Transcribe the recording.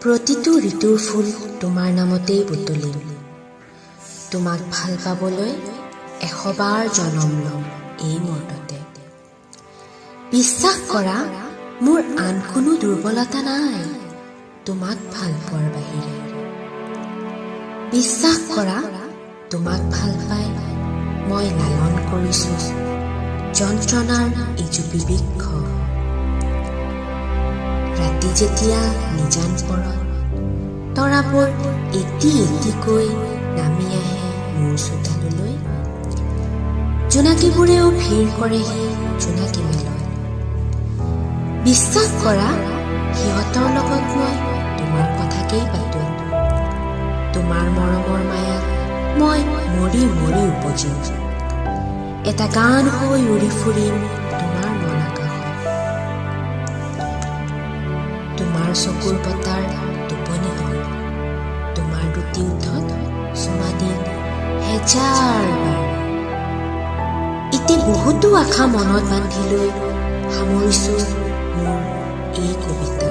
প্ৰতিটো ঋতুৰ ফুল তোমাৰ নামতেই বুটলিম। তোমাক ভাল পাবলৈ 100 বাৰ জনম ল'ম এই মুহূৰ্ততে। বিশ্বাস কৰা, মোৰ আন কোনো দুৰ্বলতা নাই তোমাক ভাল পোৱাৰ বাহিৰে। বিশ্বাস কৰা, তোমাক ভাল পাই মই লালন কৰিছো যন্ত্ৰণাৰ এজুপি বৃক্ষ। ৰাতি যেতিয়া নিজান পৰত তৰাবোৰ এটি এটিকৈ নামি আহে মোৰ চোতাললৈ, জোনাকীবোৰেও ভিৰ কৰেহি জোনাকী মেলত, বিশ্বাস কৰা, সিহঁতৰ লগত মই তোমাৰ কথাকেই পাতো। তোমাৰ মৰমৰ মায়াত মই মৰি মৰি উপজিম, এটা গান হৈ উৰি ফুৰিম তোমাৰ মন আকাশত। তোমাৰ চকুৰ পতাৰ টোপনি হ'ল, তোমাৰ দুটি ওঁঠত চুমা দিম হেজাৰ বাৰ। ইতি বহুতো আশা মনত বান্ধি লৈ সামৰিছো মোৰ এই কবিতা।